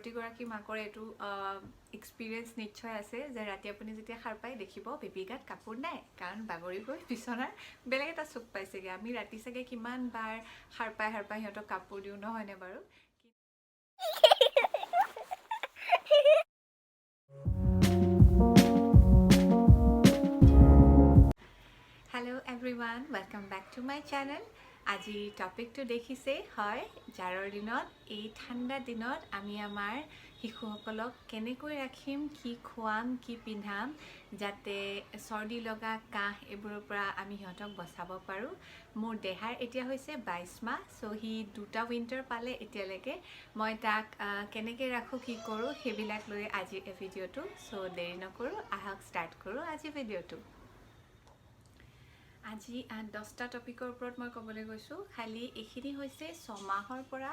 প্ৰতিগৰাকী মাকৰ এইটো এক্সপিৰিয়েঞ্চ নিশ্চয় আছে যে ৰাতি আপুনি যেতিয়া সাৰ পাই দেখিব বেবী গাত কাপোৰ নাই, কাৰণ বাগৰি গৈ বিচনাৰ বেলেগ এটা চুক পাইছেগৈ। আমি ৰাতি চাগে কিমান বাৰ সাৰ পাই সাৰ পাই সিহঁতক কাপোৰ দিওঁ, নহয়নে বাৰু? Hello everyone, welcome back to my channel. আজিৰ টপিকটো দেখিছেই হয়, জাৰৰ দিনত, এই ঠাণ্ডা দিনত আমি আমাৰ শিশুসকলক কেনেকৈ ৰাখিম, কি খুৱাম, কি পিন্ধাম, যাতে চৰ্দি লগা, কাহ এইবোৰৰ পৰা আমি সিহঁতক বচাব পাৰোঁ। মোৰ দেহাৰ এতিয়া হৈছে 22 মাহ। চ' সি দুটা উইণ্টাৰ পালে এতিয়ালৈকে। মই তাক কেনেকৈ ৰাখোঁ, কি কৰোঁ, সেইবিলাক লৈ আজিৰ এই ভিডিঅ'টো। চ' দেৰি নকৰোঁ, আহক ষ্টাৰ্ট কৰোঁ আজি ভিডিঅ'টো। আজি 10টা টপিকৰ ওপৰত মই ক'বলৈ গৈছোঁ। খালি এইখিনি হৈছে 6 মাহৰ পৰা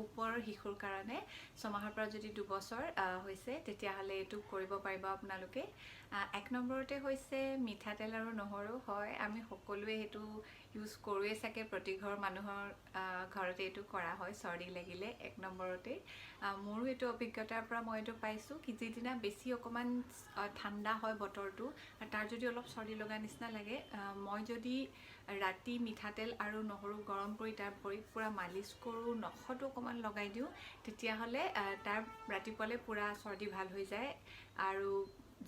ওপৰৰ শিশুৰ কাৰণে। 6 মাহৰ পৰা যদি 2 বছৰ হৈছে, তেতিয়াহ'লে এইটো কৰিব পাৰিব আপোনালোকে। 1 নম্বৰতে হৈছে মিঠাতেল আৰু নহৰু। হয়, আমি সকলোৱে সেইটো ইউজ কৰোঁৱেই চাগে, প্ৰতি ঘৰ মানুহৰ ঘৰতে এইটো কৰা হয় চৰ্দি লাগিলে। 1 নম্বৰতে মোৰো এইটো অভিজ্ঞতাৰ পৰা মই এইটো পাইছোঁ কি যিদিনা বেছি অকণমান ঠাণ্ডা হয় বতৰটো আৰু তাৰ যদি অলপ চৰ্দি লগা নিচিনা লাগে, মই যদি ৰাতি মিঠাতেল আৰু নহৰু গৰম কৰি তাৰ ভৰিত পূৰা মালিচ কৰোঁ, নখতো অকণমান লগাই দিওঁ, তেতিয়াহ'লে তাৰ ৰাতিপুৱালৈ পূৰা চৰ্দি ভাল হৈ যায়। আৰু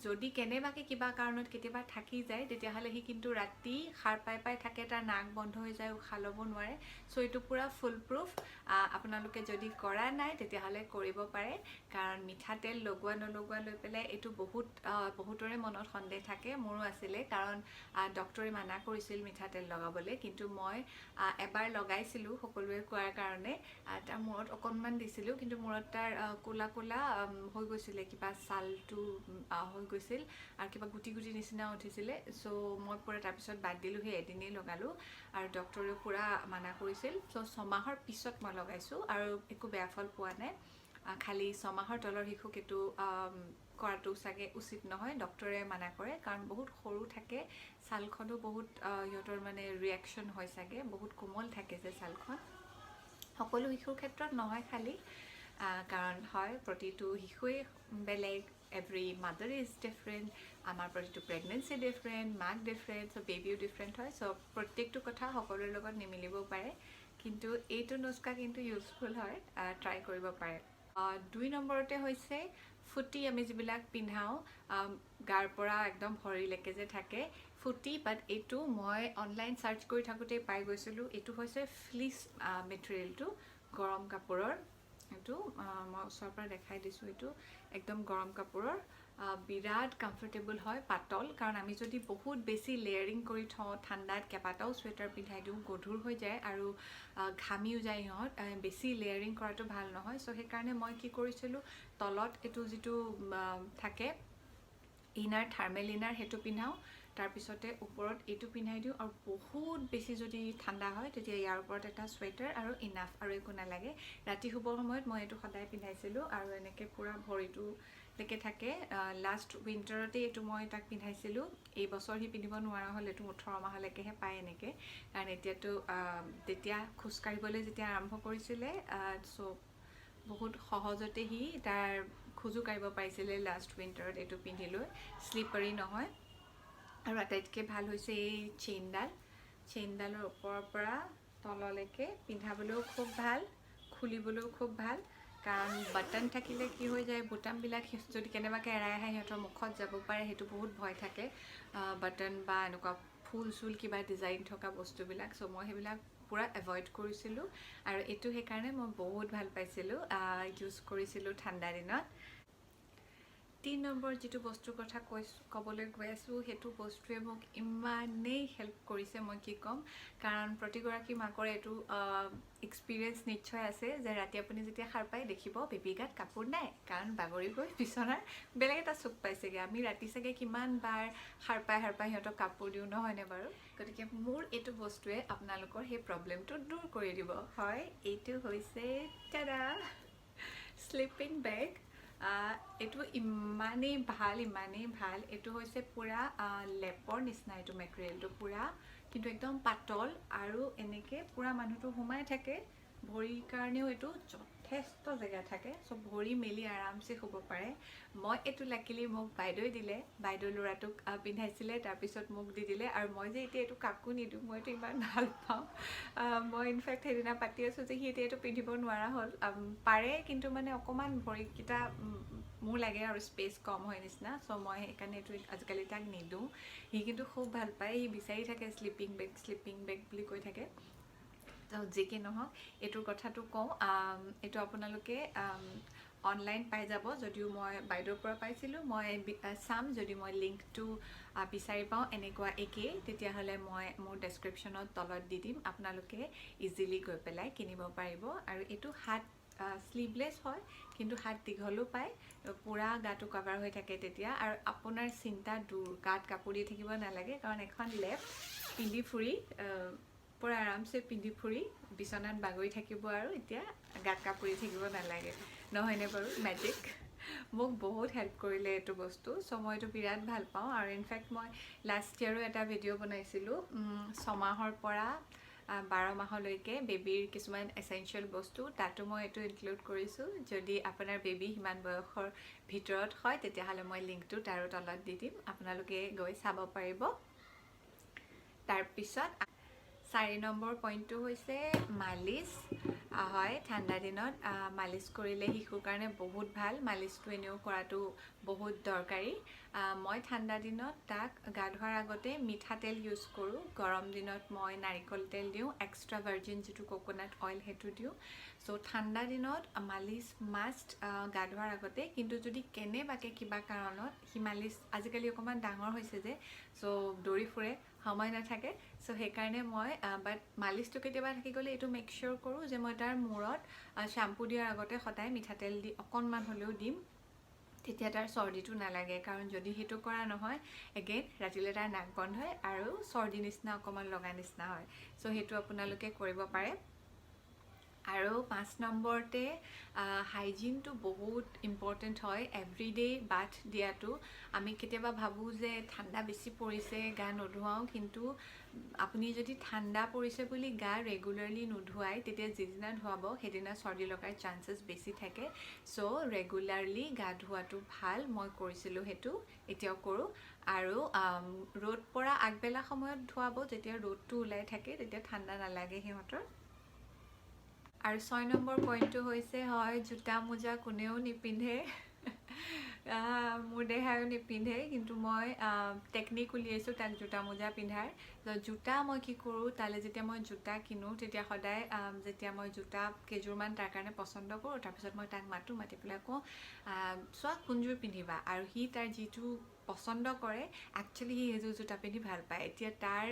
যদি কেনেবাকৈ কিবা কাৰণত কেতিয়াবা থাকি যায়, তেতিয়াহ'লে সি কিন্তু ৰাতি সাৰ পাই পাই থাকে, তাৰ নাক বন্ধ হৈ যায়, উশাহ ল'ব নোৱাৰে। চ' এইটো পূৰা ফুল প্ৰুফ। আপোনালোকে যদি কৰা নাই, তেতিয়াহ'লে কৰিব পাৰে। কাৰণ মিঠাতেল লগোৱা নলগোৱা লৈ পেলাই এইটো বহুতৰে মনত সন্দেহ থাকে, মোৰো আছিলে। কাৰণ ডক্টৰে মানা কৰিছিল মিঠাতেল লগাবলৈ, কিন্তু মই এবাৰ লগাইছিলোঁ সকলোৱে কোৱাৰ কাৰণে। তাৰ মূৰত অকণমান দিছিলোঁ, কিন্তু মূৰত তাৰ ক'লা ক'লা হৈ গৈছিলে, কিবা ছালটো হৈ গৈছিল আৰু কিবা গুটি গুটি নিচিনা উঠিছিলে। চ' মই পূৰা তাৰপিছত বাদ দিলোঁ, সেই এদিনেই লগালোঁ আৰু ডক্টৰেও পূৰা মানা কৰিছিল। চ' 6 মাহৰ পিছত মই লগাইছোঁ আৰু একো বেয়া ফল পোৱা নাই। খালি 6 মাহৰ তলৰ শিশুক এইটো কৰাটো চাগে উচিত নহয়, ডক্টৰে মানা কৰে। কাৰণ বহুত সৰু থাকে, ছালখনো বহুত সিহঁতৰ মানে ৰিয়েকশ্যন হয় চাগে, বহুত কোমল থাকে যে ছালখন। সকলো শিশুৰ ক্ষেত্ৰত নহয় খালি, কাৰণ হয় প্ৰতিটো শিশুৱেই বেলেগ, every mother is different। আমাৰ প্ৰতিটো প্ৰেগনেঞ্চি ডিফাৰেণ্ট, মাক ডিফাৰেণ্ট, চ' বেবিও ডিফাৰেণ্ট হয়। চ' প্ৰত্যেকটো কথা সকলোৰে লগত নিমিলিবও পাৰে, কিন্তু এইটো নুস্কা কিন্তু ইউজফুল হয়, ট্ৰাই কৰিব পাৰে। 2 নম্বৰতে হৈছে ফুটি। আমি যিবিলাক পিন্ধাওঁ, গাৰ পৰা একদম ভৰিলৈকে যে থাকে ফুটি, বাট এইটো মই অনলাইন চাৰ্চ কৰি থাকোঁতেই পাই গৈছিলোঁ। এইটো হৈছে ফ্লিচ মেটেৰিয়েলটো, গৰম কাপোৰৰ। এইটো মই ওচৰৰ পৰা দেখাই দিছোঁ। এইটো একদম গৰম কাপোৰৰ, বিৰাট কমফৰ্টেবল হয়, পাতল। কাৰণ আমি যদি বহুত বেছি লেয়াৰিং কৰি থওঁ, ঠাণ্ডাত কেইবাটাও চুৱেটাৰ পিন্ধাই দিওঁ, গধুৰ হৈ যায় আৰু ঘামিও যায় সিহঁত। বেছি লেয়াৰিং কৰাটো ভাল নহয়। চ' সেইকাৰণে মই কি কৰিছিলোঁ, তলত এইটো যিটো থাকে ইনাৰ, থাৰ্মেল ইনাৰ, সেইটো পিন্ধাওঁ, তাৰপিছতে ওপৰত এইটো পিন্ধাই দিওঁ। আৰু বহুত বেছি যদি ঠাণ্ডা হয়, তেতিয়া ইয়াৰ ওপৰত এটা চুৱেটাৰ আৰু ইনাফ, আৰু একো নালাগে। ৰাতি শুবৰ সময়ত মই এইটো সদায় পিন্ধাইছিলোঁ আৰু এনেকৈ পূৰা ভৰিটোলৈকে থাকে। লাষ্ট উইণ্টাৰতে এইটো মই তাক পিন্ধাইছিলোঁ। এই বছৰ সি পিন্ধিব নোৱাৰা হ'ল। এইটো 18 মাহলৈকেহে পায় এনেকৈ, কাৰণ এতিয়াতো তেতিয়া খোজকাঢ়িবলৈ যেতিয়া আৰম্ভ কৰিছিলে, চ' বহুত সহজতে সি তাৰ খোজো কাঢ়িব পাৰিছিলে লাষ্ট উইণ্টাৰত এইটো পিন্ধি লৈ। শ্লিপাৰী নহয়। আৰু আটাইতকৈ ভাল হৈছে এই চেইনডাল। চেইনডালৰ ওপৰৰ পৰা তললৈকে পিন্ধাবলৈও খুব ভাল, খুলিবলৈও খুব ভাল। কাৰণ বাটন থাকিলে কি হৈ যায়, বুটামবিলাক যদি কেনেবাকৈ এৰাই আহে, সিহঁতৰ মুখত যাব পাৰে, সেইটো বহুত ভয় থাকে, বাটন বা এনেকুৱা ফুল চুল কিবা ডিজাইন থকা বস্তুবিলাক। চ' মই সেইবিলাক পূৰা এভইড কৰিছিলোঁ আৰু এইটো সেইকাৰণে মই বহুত ভাল পাইছিলোঁ, ইউজ কৰিছিলোঁ ঠাণ্ডা দিনত। 3 নম্বৰ যিটো বস্তুৰ কথা কৈছোঁ, ক'বলৈ গৈ আছোঁ, সেইটো বস্তুৱে মোক ইমানেই হেল্প কৰিছে, মই কি ক'ম। কাৰণ প্ৰতিগৰাকী মাকৰ এইটো এক্সপিৰিয়েঞ্চ নিশ্চয় আছে যে ৰাতি আপুনি যেতিয়া সাৰ পাই দেখিব বেবী গাত কাপোৰ নাই, কাৰণ বাগৰি গৈ বিচনাৰ বেলেগ এটা চুক পাইছেগৈ। আমি ৰাতি চাগে কিমান বাৰ সাৰ পাই সাৰ পাই সিহঁতক কাপোৰ দিওঁ, নহয়নে বাৰু? গতিকে মোৰ এইটো বস্তুৱে আপোনালোকৰ সেই প্ৰব্লেমটো দূৰ কৰি দিব। হয়, এইটো হৈছে টাডা, শ্লিপিং বেগ। এইটো ইমানেই ভাল, ইমানেই ভাল। এইটো হৈছে পূৰা লেপৰ নিচিনা এইটো মেটেৰিয়েলটো পূৰা, কিন্তু একদম পাতল আৰু এনেকৈ পূৰা মানুহটো সোমাই থাকে। ভৰিৰ কাৰণেও এইটো যথেষ্ট। যথেষ্ট জেগা থাকে। চ' ভৰি মেলি আৰামছে শুব পাৰে। মই এইটো লাকিলি মোক বাইদেৱে দিলে। বাইদেউ ল'ৰাটোক পিন্ধাইছিলে, তাৰপিছত মোক দি দিলে। আৰু মই যে এতিয়া এইটো কাকো নিদিওঁ, মই এইটো ইমান ভাল পাওঁ। মই ইনফেক্ট সেইদিনা পাতি আছোঁ যে সি এতিয়া এইটো পিন্ধিব নোৱাৰা হ'ল। পাৰে, কিন্তু মানে অকণমান ভৰিকেইটা মোৰ লাগে আৰু স্পেচ কম হয় নিচিনা। চ' মই সেইকাৰণে এইটো আজিকালি তাক নিদিওঁ। সি কিন্তু খুব ভাল পায়, সি বিচাৰি থাকে, শ্লিপিং বেগ, শ্লিপিং বেগ বুলি কৈ থাকে। তো যি কি নহওক, এইটোৰ কথাটো কওঁ, এইটো আপোনালোকে অনলাইন পাই যাব। যদিও মই বাইদেউৰ পৰা পাইছিলোঁ, মই চাম, যদি মই লিংকটো বিচাৰি পাওঁ এনেকুৱা একেই, তেতিয়াহ'লে মই মোৰ ডেছক্ৰিপশ্যনত তলত দি দিম। আপোনালোকে ইজিলি গৈ পেলাই কিনিব পাৰিব। আৰু এইটো হাত শ্লিভলেছ হয়, কিন্তু হাত দীঘলো পায়। পূৰা গাটো কভাৰ হৈ থাকে তেতিয়া আৰু আপোনাৰ চিন্তা দূৰ, গাত কাপোৰ দি থাকিব নালাগে, কাৰণ এখন লেপ পিন্ধি ফুৰি, পূৰা আৰামছে পিন্ধি ফুৰি বিচনাত বাগৰি থাকিব আৰু এতিয়া গাত কাপোৰ দি থাকিব নালাগে, নহয়নে বাৰু? মেজিক। মোক বহুত হেল্প কৰিলে এইটো বস্তু। চ' মই এইটো বিৰাট ভাল পাওঁ। আৰু ইনফেক্ট মই লাষ্ট ইয়েৰো এটা ভিডিঅ' বনাইছিলোঁ, 6 মাহৰ পৰা 12 মাহলৈকে বেবীৰ কিছুমান এচেঞ্চিয়েল বস্তু, তাতো মই এইটো ইনক্লুড কৰিছোঁ। যদি আপোনাৰ বেবী সিমান বয়সৰ ভিতৰত হয়, তেতিয়াহ'লে মই লিংকটো তাৰো তলত দি দিম, আপোনালোকে গৈ চাব পাৰিব। তাৰপিছত 4 নম্বৰ পইণ্টটো হৈছে মালিচ। হয়, ঠাণ্ডা দিনত মালিচ কৰিলে শিশুৰ কাৰণে বহুত ভাল। মালিচটো এনেও কৰাটো বহুত দৰকাৰী। মই ঠাণ্ডা দিনত তাক গা ধোৱাৰ আগতে মিঠাতেল ইউজ কৰোঁ। গৰম দিনত মই নাৰিকল তেল দিওঁ, এক্সট্ৰা ভাৰ্জিন যিটো কক'নাট অইল সেইটো দিওঁ। চ' ঠাণ্ডা দিনত মালিচ মাষ্ট গা ধোৱাৰ আগতে। কিন্তু যদি কেনেবাকৈ কিবা কাৰণত সি মালিচ, আজিকালি অকণমান ডাঙৰ হৈছে যে, চ' দৌৰি ফুৰে, সময় নাথাকে। চ' সেইকাৰণে মই বাট মালিচটো কেতিয়াবা থাকি গ'লে এইটো মেক চিয়'ৰ কৰোঁ যে মই তাৰ মূৰত শ্বেম্পু দিয়াৰ আগতে সদায় মিঠাতেল দি অকণমান হ'লেও দিম, তেতিয়া তাৰ চৰ্দিটো নালাগে। কাৰণ যদি সেইটো কৰা নহয়, এগেইন ৰাতিলৈ তাৰ নাক বন্ধ হয় আৰু চৰ্দি নিচিনা অকণমান লগা নিচিনা হয়। চ' সেইটো আপোনালোকে কৰিব পাৰে। আৰু 5 নম্বৰতে হাইজিনটো বহুত ইম্পৰ্টেণ্ট হয়, এভৰিডে বাথ দিয়াটো। আমি কেতিয়াবা ভাবোঁ যে ঠাণ্ডা বেছি পৰিছে, গা নোধোৱাওঁ। কিন্তু আপুনি যদি ঠাণ্ডা পৰিছে বুলি গা ৰেগুলাৰলি নোধোৱাই, তেতিয়া যিদিনা ধুৱাব সেইদিনা চৰ্দি লগাৰ চান্সেছ বেছি থাকে। চ' ৰেগুলাৰলি গা ধোৱাটো ভাল। মই কৰিছিলোঁ সেইটো, এতিয়াও কৰোঁ। আৰু ৰ'দ পৰা আগবেলা সময়ত ধুৱাব, যেতিয়া ৰ'দটো ওলাই থাকে, তেতিয়া ঠাণ্ডা নালাগে সিহঁতৰ। আৰু 6 নম্বৰ পইণ্টটো হৈছে, হয়, জোতা মোজা কোনেও নিপিন্ধে, মোৰ দেহায়ো নিপিন্ধে, কিন্তু মই টেকনিক উলিয়াইছোঁ তাক জোতা মোজা পিন্ধাৰ। জোতা মই কি কৰোঁ, তালৈ যেতিয়া মই জোতা কিনো, তেতিয়া সদায় যেতিয়া মই জোতা কেইযোৰমান তাৰ কাৰণে পচন্দ কৰোঁ, তাৰপিছত মই তাক মাতোঁ, মাতি পেলাই কওঁ, "চোৱা, কোনযোৰ পিন্ধিবা?" আৰু সি তাৰ যিটো পচন্দ কৰে, একচুৱেলি সি সেইযোৰ জোতা পিন্ধি ভাল পায়। এতিয়া তাৰ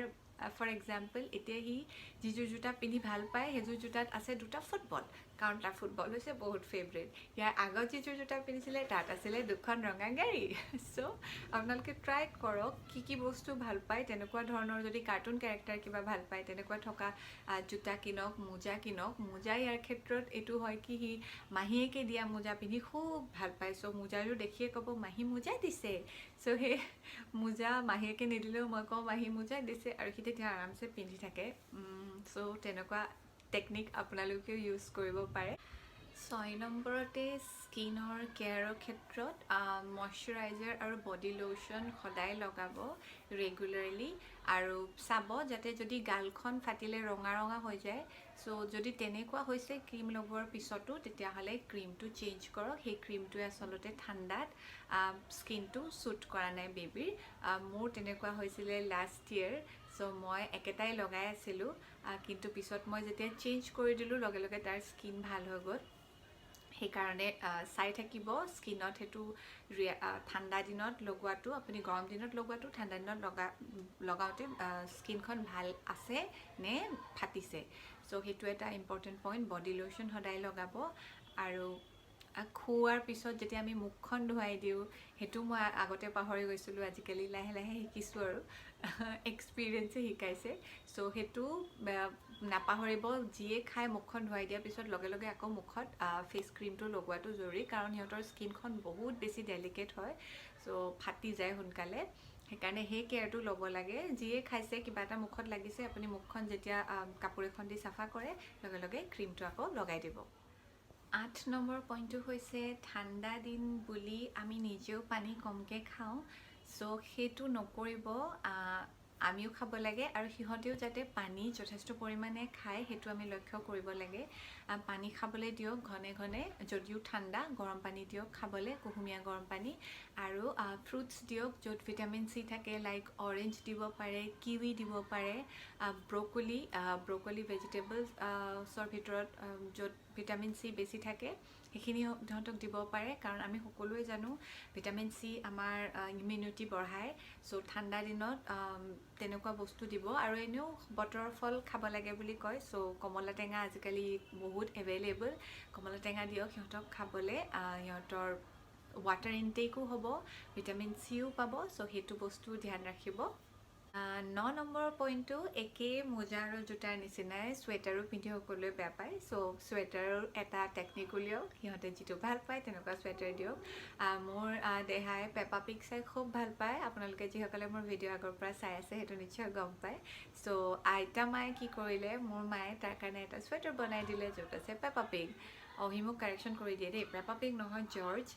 ফৰ এক্সাম্পল, এতিয়া সি যিযোৰ জোতা পিন্ধি ভাল পায়, সেইযোৰ জোতাত আছে দুটা ফুটবল, কাৰণ তাৰ ফুটবল হৈছে বহুত ফেভৰেট। ইয়াৰ আগত যিযোৰ জোতা পিন্ধিছিলে, তাত আছিলে দুখন ৰঙা গাড়ী। চ' আপোনালোকে ট্ৰাই কৰক, কি কি বস্তু ভাল পায়, তেনেকুৱা ধৰণৰ যদি কাৰ্টুন কেৰেক্টাৰ কিবা ভাল পায়, তেনেকুৱা থকা জোতা কিনক, মোজা কিনক। মোজা ইয়াৰ ক্ষেত্ৰত এইটো হয় কি, সি মাহীয়েকে দিয়া মোজা পিন্ধি খুব ভাল পায়। চ' মোজাযোৰ দেখিয়ে ক'ব, "মাহী মোজা দিছে।" চ' সেই মোজা মাহীয়েকে নিদিলেও মই কওঁ, "মাহী মোজা দিছে" আৰু সি তেতিয়া আৰামছে পিন্ধি থাকে। চ' তেনেকুৱা টেকনিক আপোনালোকেও ইউজ কৰিব পাৰে। 6 নম্বৰতে স্কিনৰ কেয়াৰৰ ক্ষেত্ৰত মইশ্চাৰাইজাৰ আৰু বডি লোশ্যন সদায় লগাব ৰেগুলাৰলি। আৰু চাব যাতে যদি গালখন ফাটিলে ৰঙা ৰঙা হৈ যায়, চ' যদি তেনেকুৱা হৈছে ক্ৰীম লগোৱাৰ পিছতো, তেতিয়াহ'লে ক্ৰীমটো চেঞ্জ কৰক। সেই ক্ৰীমটোৱে আচলতে ঠাণ্ডাত স্কিনটো ছুট কৰা নাই বেবীৰ। মোৰ তেনেকুৱা হৈছিলে লাষ্ট ইয়েৰ। চ' মই একেটাই লগাই আছিলোঁ, কিন্তু পিছত মই যেতিয়া চেঞ্জ কৰি দিলোঁ, লগে লগে তাৰ স্কিন ভাল হৈ গ'ল। সেইকাৰণে চাই থাকিব স্কিনত সেইটো ঠাণ্ডা দিনত লগোৱাটো, আপুনি গৰম দিনত লগোৱাটো, ঠাণ্ডা দিনত লগাওঁতে স্কিনখন ভাল আছে নে ফাটিছে। চ' সেইটো এটা ইম্পৰ্টেণ্ট পইণ্ট। বডি লোশ্যন সদায় লগাব। আৰু খোৱাৰ পিছত যেতিয়া আমি মুখখন ধুৱাই দিওঁ, সেইটো মই আগতে পাহৰি গৈছিলোঁ, আজিকালি লাহে লাহে শিকিছোঁ আৰু এক্সপিৰিয়েঞ্চে শিকাইছে। চ' সেইটো নাপাহৰিব, যিয়ে খাই মুখখন ধুৱাই দিয়াৰ পিছত লগে লগে আকৌ মুখত ফেচ ক্ৰীমটো লগোৱাটো জৰুৰী, কাৰণ সিহঁতৰ স্কিনখন বহুত বেছি ডেলিকেট হয়। চ' ফাটি যায় সোনকালে। সেইকাৰণে সেই কেয়াৰটো ল'ব লাগে। যিয়ে খাইছে, কিবা এটা মুখত লাগিছে, আপুনি মুখখন যেতিয়া কাপোৰ এখন দি চাফা কৰে, লগে লগে ক্ৰীমটো আকৌ লগাই দিব। 8 নম্বৰ পইণ্টটো হৈছে, ঠাণ্ডা দিন বুলি আমি নিজেও পানী কমকৈ খাওঁ। চ' সেইটো নকৰিব। আমিও খাব লাগে আৰু সিহঁতেও যাতে পানী যথেষ্ট পৰিমাণে খায়, সেইটো আমি লক্ষ্য কৰিব লাগে। পানী খাবলৈ দিয়ক ঘনে ঘনে। যদিও ঠাণ্ডা, গৰম পানী দিয়ক খাবলৈ, কুহুমীয়া গৰম পানী। আৰু ফ্ৰুটছ দিয়ক য'ত ভিটামিন চি থাকে, লাইক অৰেঞ্জ দিব পাৰে, কিউই দিব পাৰে, ব্ৰকলি, ব্ৰকলি ভেজিটেবলছৰ ভিতৰত য'ত ভিটামিন চি বেছি থাকে, সেইখিনি সিহঁতক দিব পাৰে। কাৰণ আমি সকলোৱে জানো, ভিটামিন চি আমাৰ ইমিউনিটি বঢ়ায়। চ' ঠাণ্ডা দিনত তেনেকুৱা বস্তু দিব। আৰু এনেও বতৰৰ ফল খাব লাগে বুলি কয়। চ' কমলা টেঙা আজিকালি বহুত এভেইলেবল। কমলা টেঙা দিয়ক সিহঁতক খাবলৈ। সিহঁতৰ ৱাটাৰ ইনটেকো হ'ব, ভিটামিন চিও পাব। চ' সেইটো বস্তু ধ্যান ৰাখিব। 9 নম্বৰ পইণ্টটো একেই মোজা আৰু জোতাৰ নিচিনাই। চুৱেটাৰো পিন্ধি সকলোৱে বেয়া পায়। চ' চুৱেটাৰৰ এটা টেকনিক উলিয়াওক। সিহঁতে যিটো ভাল পায়, তেনেকুৱা চুৱেটাৰ দিয়ক। মোৰ দেহাই পেপা পিগ চাই খুব ভাল পায়। আপোনালোকে যিসকলে মোৰ ভিডিঅ' আগৰ পৰা চাই আছে, সেইটো নিশ্চয় গম পায়। চ' আইতা মায়ে কি কৰিলে, মোৰ মায়ে তাৰ কাৰণে এটা চুৱেটাৰ বনাই দিলে য'ত আছে পেপা পিগ। অঁ, সি মোক কাৰেকশ্যন কৰি দিয়ে দেই, পেপা পিগ নহয়, জৰ্জ।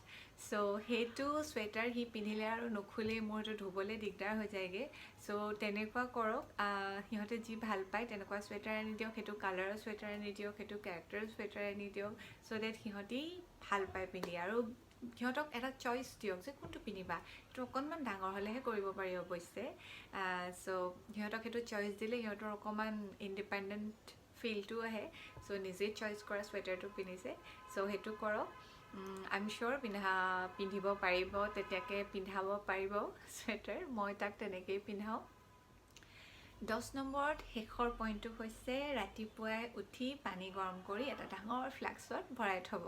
চ' সেইটো চুৱেটাৰ সি পিন্ধিলে আৰু নুখুলেই। মোৰ সেইটো ধুবলৈ দিগদাৰ হৈ যায়গৈ। চ' তেনেকুৱা কৰক। সিহঁতে যি ভাল পায়, তেনেকুৱা চুৱেটাৰ আনি দিয়ক। সেইটো কালাৰৰ চুৱেটাৰ আনি দিয়ক, সেইটো কেৰেক্টাৰৰ চুৱেটাৰ আনি দিয়ক, চ' ডেট সিহঁতি ভাল পায় পিন্ধি। আৰু সিহঁতক এটা চইচ দিয়ক যে কোনটো পিন্ধিবা। সেইটো অকণমান ডাঙৰ হ'লেহে কৰিব পাৰি অৱশ্যে। চ' সিহঁতক সেইটো চইচ দিলে সিহঁতৰ অকণমান ইণ্ডিপেণ্ডেণ্ট ফিলটো আহে। চ' নিজেই চইচ কৰা চুৱেটাৰটো পিন্ধিছে। চ' সেইটো কৰক। I am চিয়'ৰ পিন্ধিব পাৰিব, তেতিয়াকে পিন্ধাব পাৰিব চুৱেটাৰ। মই তাক তেনেকেই পিন্ধাওঁ। 10 নম্বৰত শেষৰ পইণ্টটো হৈছে, ৰাতিপুৱাই উঠি পানী গৰম কৰি এটা ডাঙৰ ফ্লাক্সত ভৰাই থ'ব।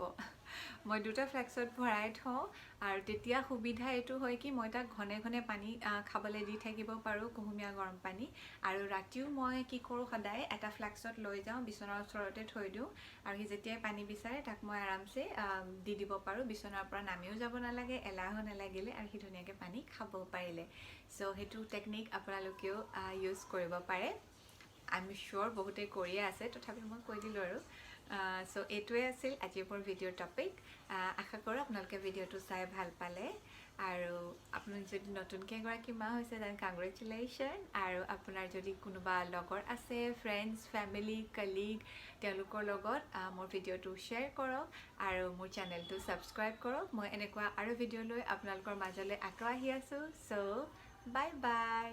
মই দুটা ফ্লাক্সত ভৰাই থওঁ আৰু তেতিয়া সুবিধা এইটো হয় কি, মই তাক ঘনে ঘনে পানী খাবলৈ দি থাকিব পাৰোঁ, কুহুমীয়া গৰম পানী। আৰু ৰাতিও মই কি কৰোঁ, সদায় এটা ফ্লাক্সত লৈ যাওঁ, বিচনাৰ ওচৰতে থৈ দিওঁ আৰু সি যেতিয়াই পানী বিচাৰে, তাক মই আৰামছে দি দিব পাৰোঁ। বিচনাৰ পৰা নামিও যাব নালাগে, এলাহো নালাগিলে আৰু সি ধুনীয়াকৈ পানী খাব পাৰিলে। চ' সেইটো টেকনিক আপোনালোকেও ইউজ কৰিব পাৰে। I am চিয়'ৰ বহুতেই কৰিয়ে আছে, তথাপি মই কৈ দিলোঁ আৰু। চ' এইটোৱে আছিল আজিৰ মোৰ ভিডিঅ'ৰ টপিক। আশা কৰোঁ আপোনালোকে ভিডিঅ'টো চাই ভাল পালে। আৰু আপুনি যদি নতুনকৈ এগৰাকী মা হৈছে, then congratulation. আৰু আপোনাৰ যদি কোনোবা লগৰ আছে, ফ্ৰেণ্ডছ, ফেমিলি, কলিগ, তেওঁলোকৰ লগত মোৰ ভিডিঅ'টো শ্বেয়াৰ কৰক আৰু মোৰ চেনেলটো ছাবস্ক্ৰাইব কৰক। মই এনেকুৱা আৰু ভিডিঅ' লৈ আপোনালোকৰ মাজলৈ আকৌ আহি আছোঁ। চ' বাই বাই।